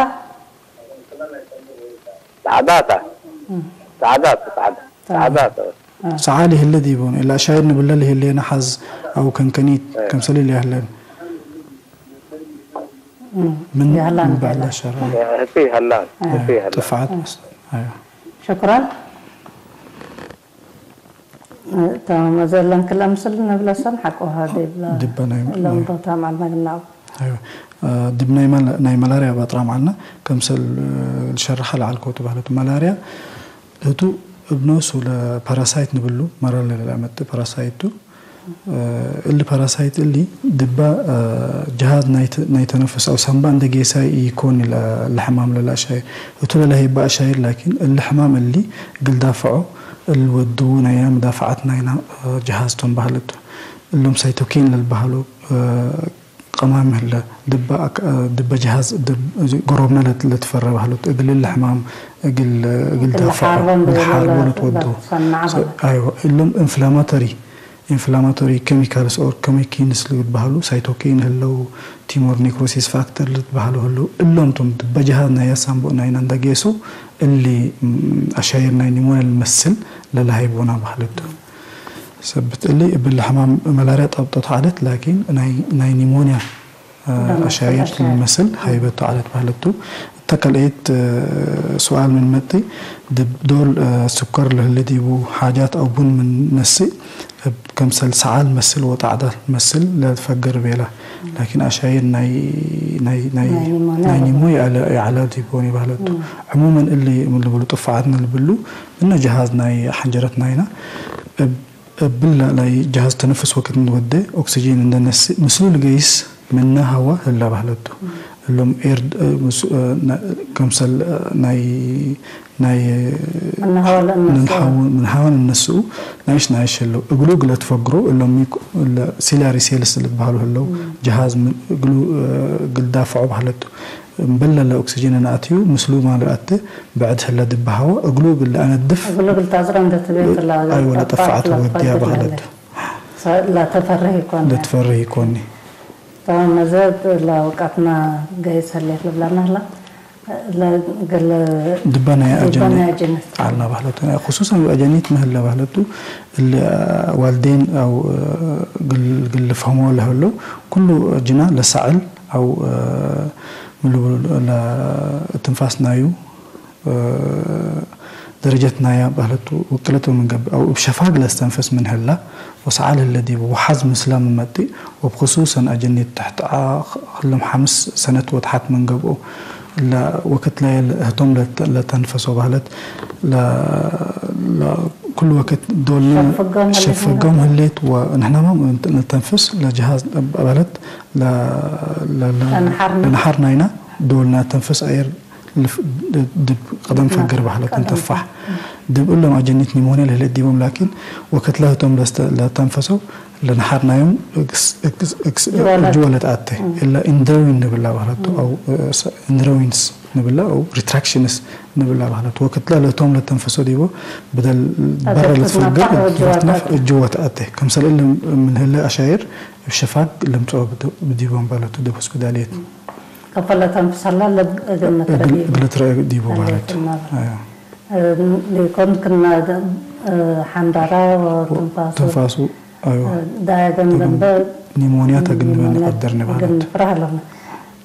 ጸዕዳታ። ጸዕዳት፣ ጸዕዳ-፣ ጸዕዳት። ሰዓሊ ህለ ዲቡን፣ እላ አሻይር ንብለ ለህሌነ ሐዝ አው ከንከኒት፣ ከምሰል ኢለ ያህለን። ምን ያህላን ምን ባለ ያህላን። ሸራ። ህቲ ሀላን፣ ህቲ ሀላን። ጥፋት መስ-፣ አዮ። ሽኩራን። ተማም፣ እዘ ለንክለ ምስል ንብለ ሰን ሐቆ ሀ ዲብለ ድበ ናይ ለምዶታ መዓል መግናው። አዮ። ዲብ ናይ መላ-፣ ናይ መላርያ ባጥራም ዐልነ፣ ከምሰል ልሸርሐ ለዐልኮቱ ባህለቱ መላርያ ህቱ እብ ኖሱ ለፓራሳይት ንብሉ፣ መራር ለለአመጽእ ፓራሳይት ቱ። እሊ ፓራሳይት እሊ ድበ ጀሃዝ ናይ ተ-፣ ናይ ተነፍስ አው ሳምባ እንደ ጌሳይ ኢኮን ለ-፣ ለሕማም ለለአሻይር። ህቱ ለለሀይበ አሻይር ላኪን እሊ ሕማም እሊ እግል ዳፍዖ እሊ ወድዉ ናይና መዳፍዓት ናይና ጀሃዝ ቶም በህለት ቱ። እሎም ሳይቶኪን ለልበህሎ ቀማሚ ህለ፣ ድበ አክ-፣ ድበ ጀሃዝ ድብ-፣ ገሮብነ ለት-፣ ለትፈረ በህለት፣ እግል እሊ ሕማም እግል፣ እግል እግል ዳፍዖ፣ ለሓርቦ እንደ እግል ሓርቦ ለለ-፣ ለትወዶ። ለትሰንዐ ሰ-፣ በህለት። አይወ፣ እሎም ኢንፍላማቶሪ፣ ኢንፍላማቶሪ ኬሚካልስ ኦር ኬሚኪንስ ልትበህሉ፣ ሳይቶኪን ህለው፣ ቲሞር ኔክሮሲስ ፋክተር ልትበህሉ ህለው፣ እሎም ቶም ድበ ጀሃዝ ናይ አሳምቦ ናይና እንደ ጌሶ፣ እሊ፣ ም፣ አሻይር ናይ ኒሞንያ ልመስል ለለሀይቦና በህለት። ሰብት እሊ እብሊ ሕማም መላርያ ጠብጠት ዐለት፣ ላኪን ናይ፣ ናይ ኒሞንያ፣ እ፣ ደም አሻይር አሻይር። ልመስል ሀይበቱ ዐለት በህለቱ። እተ ከልኤት፣ እ፣ ሱኣል ምን መጽእ፣ ድብ ዶል፣ እ፣ ስኮር ለህለ ዲቡ ሓጃት አው ቡን ምን ነስእ፣ እብ ከምሰል ሰዓል መስል ወጣዕዳት መስል ለትፈግር ቤላ። ላኪን አሻይር ናይ፣ ናይ፣ ናይ፣ ናይ ኒሞንያ ናይ ኒሞ ይዐለ፣ ይዐለ ዲቦኒ በህለቱ። ም። ዕሙመን እሊ ምን ልብሉ ጥፋዓትነ ልብሉ፣ ምነ ጀሃዝ ናይ ሐንጀረት ናይና፣ እብ እብለ ናይ ጀሃዝ ተነፍስ ወክድ እንወዴ ኦክስጂን እንደ ነስእ ምስሉ ልገይስ ምነ ሀዋ ህለ በህለቱ። እሎም ኤርድ፣ እ፣ ምስ-፣ እ፣ ነ-፣ ከምሰል፣ እ፣ ናይ፣ ናይ፣ እ፣ ምነ ሀዋ ለእነስኡ። ምን ሀው-፣ ምን ሀዋ ለእነስኡ ናይሽ ናይሽ ህለው። እግሉ እግለ ትፈግሮ እሎም ሚኩ-፣ እለ ሲላሪ ሴልስ ልትበህሉ ህለው። ጀሃዝ ምን እግሉ፣ እ፣ እግል ዳፍዖ በህለቱ። እምበል ለኦክስጅን ነአትዩ ምስሉ ማል አተ ብዕድ ህለ ድበ ሀወ እግሉ እግል ለአነድፍ እግሉ እግል ታጽረ እንደ ትቤት ለ-፣ አይወ ለጠፋዕት ለጠፋዕት ወድያ ለትፈርህ በህለት። ለትፈርህ ኢኮን። ለትፈርህ ኢኮኒ። ተማም፣ መዘት ለውቀትና ገይስ ህሌት ልብለና ህላ ለእግል ድበ ናይ ድበ አጀኒ ናይ አጀነት። ዐልና በህለቱ። ክሱሰን አጀኒት መህለ በህለቱ እለ ዋልዴን አው እግል፣ እግል ልፍሀሞ ለህለው ኩሉ ጅና ለሳዕል አው ምን ልብሉ ለእትንፋስ ናዩ ደረጀት ናያ በህለቱ ውቅለት ወምን ገብእ አው እብ ሸፋግ ለስተንፍስ ምን ህላ ወሰዓል ህለ ዲቡ ወሐዝ ምስላ ምን መጥእ ወብክሱሰን አጀኒት ተሕት ዓ-፣ ክልም ሐምስ ሰነት ወተሐት ምን ገብኦ እለ ወክት ለየ ህቶም ለተ-፣ ለተንፈሶ በህለት ለ-፣ ለ-፣ ኩሉ ወክት ዶልነ ሸፍጎም ህሌት ሸፍጎም ህሌት ወንሕናማ ነተንፍስ ለጀሃዝ በህለት ለ-፣ ለ-፣ ለ-፣ ለነሐር ነው። ለነሐር ናይና ዶልና ተንፍስ አየር ልፍ-፣ ድብ ቀደም ፈግር በህለት ቀደም እንተፋሕ። ፈግር። ድብ እሎም አጀኒት ኒሞንያ ለህሌት ዲቦም ላኪን ወክት ለህቶም ለስተ-፣ ለተንፈሰው ለነሐር ናዮም እግስ-፣ እግስ-፣ እግስ-፣ ጅወለት። ጅወለት አተ። እም። እለ ኢንድሮዊን ንብላ በህለቱ እም። አው፣ እ፣ ሰ-፣ ኢንድሮዊንስ ንብላ አው ሪትራክሽንስ ንብላ በህለቱ። ወክትለ ለቶም ለተንፈሶ ዲቦ በደል በረ አዘቅት ልትፈግር ናፋቅ ወጅወት ልትነፍ አተ። ጅወት አተ። ከምሰል እለ ምን ህለ አሻይር እብ ሸፋግ ለምጽኦ ብድ-፣ ብዲቦም በህለቱ ዲብ ሆስፒታልየት። ከፈ ለተንፍሰላ ለብ እግል መትረድ እግል ትረአ ዲቦ በህለቱ። አዮ። ሊኮን ክና፣ እ፣ ሐንዳራ ወትንፋሱ፣ ትንፋሱ፣ አይዋ። እ፣ ዳያገን ተግን-፣ ደንበ ኒሞንያ ተግንበ ኒሞንያ ንቀደር ንባለት። ተግን ፍራህ ለነ።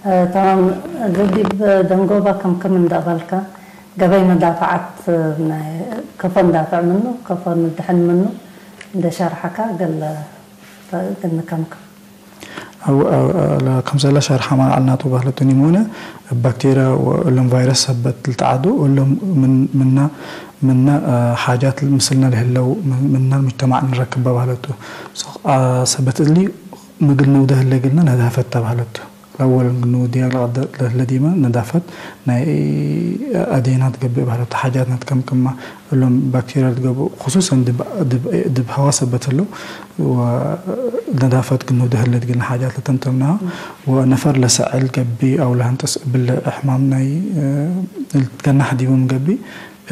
እ፣ ተማም፣ እዚ ዲብ ደንጎባ ክም ክም እንዳበልከ፣ ገበይ መዳፍዓት ናይ፣ ከፎ እንዳፍዕ ምኑ፣ ከፎ ንድሕን ምኑ እንደ ሸርሐካ ገለ፣ ገለ ክም ክም። አው፣ አው፣ ለከምሰለ ሸርሐ ማን ዐልናቱ በህለቱ ኒሞንያ እብ ባክቴርያ ወእሎም ቫይረስ ሰበት ልትዓዱ፣ እሎም ምን፣ ምና፣ ምና፣ አ፣ ሓጃት ምስልነ ለህለው፣ ምን፣ ምና ሙጅተማዕ ንረክበ በህለቱ። ሶ-፣ አ፣ ሰበት እሊ ምግል ንውደ ህለ እግልነ ነዳፈተ በህለቱ። ለአወል ንውድያ ለቀደር ለህለ ዲመ ነዳፈት ናይ አዴናት ገብእ በህለት ሓጃትናት ከም ክማ እሎም ባክቴርያ ልትገብኡ፣ ክሱሰን ድብ፣ ድብ፣ ድብ ሀዋ ሰበት ህለው ወነዳፈት ግኑድ ህለ ድግልና ሓጃት ለተምተምናሃ ወነፈር ለሰዕል ገብእ አው ለሀንጥስ እብለ ሕማም ናይ፣ እ፣ ልትገናሕ ዲቡ ምን ገብእ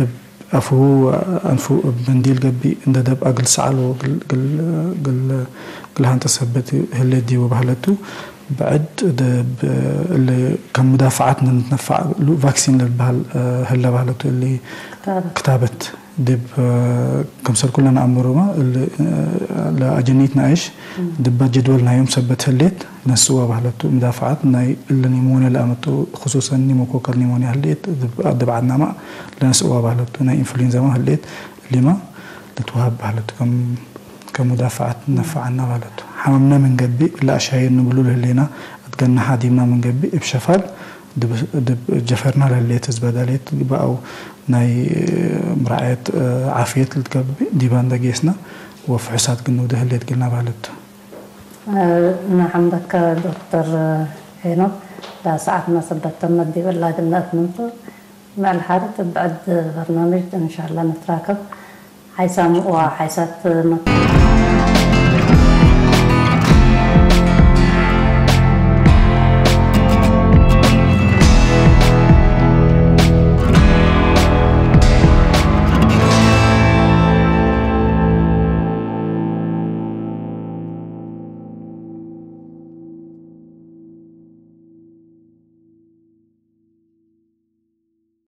እብ አፍሁ ወአንፉ እብ መንዲል ገብእ እንደ ደብ አግል ሰዐል ወግል፣ ግል፣ ግል፣ ግል ሀንጥስ ሰበት ህለ ዲቡ በህለቱ። ብዕድ ዲብ እሊ ከም ሙዳፈዓት ንትነፈዕ እሉ ቫክሲን ለልበህል፣ እ፣ ህለ በህለቱ። እሊ ክታበት። ክታበት ዲብ፣ እ፣ ክምሰል ኩለ ነአምሩመ እሊ፣ እ፣ ለአጀኒት ነአይሽ እም። ዲበ ጀድወል ናዮም ሰበት ህሌት ነስእወ በህለቱ። ሙዳፈዓት ናይ እሊ ኒሞንያ ለአመጡ፣ ክሱሰን ኒሞኮከል ኒሞንያ ህሌት ዲብ፣ ዲብ ዐድናመ ለነስእወ በህለቱ። ናይ ኢንፍሉዌንዛመ ህሌት እሊመ ልትወሀብ በህለቱ። ከም ከሙዳፈዐት ነፈዐና ማለት ቱ። ሐመምነ ምን ገብእ፣ እለ አሻይር ንብሉ ለህሌና እት ገናሐ ዲብና ምን ገብእ፣ እብ ሸፋል ድብ፣ ድብ ጀፈርና ለህሌት ህዝበ ዳሌት ግበአው ናይ ምራዐየት ዓፍየት ልትገብእ ዲባ እንደ ጌስና ወፍሑሳት ግንውደ ህሌት ግልና ማለት ቱ። እነ ሐምደከ ዶክተር ሄኖክ፣ ለሰዓትና ሰበት ተመት ዲብ እላ ግልና እት ምንቱ። ምዕል ሐሪት እብ ብዕድ በርናምጅ እንሻላ ንትራከብ። ሓይሳም ወሓይሳት መ-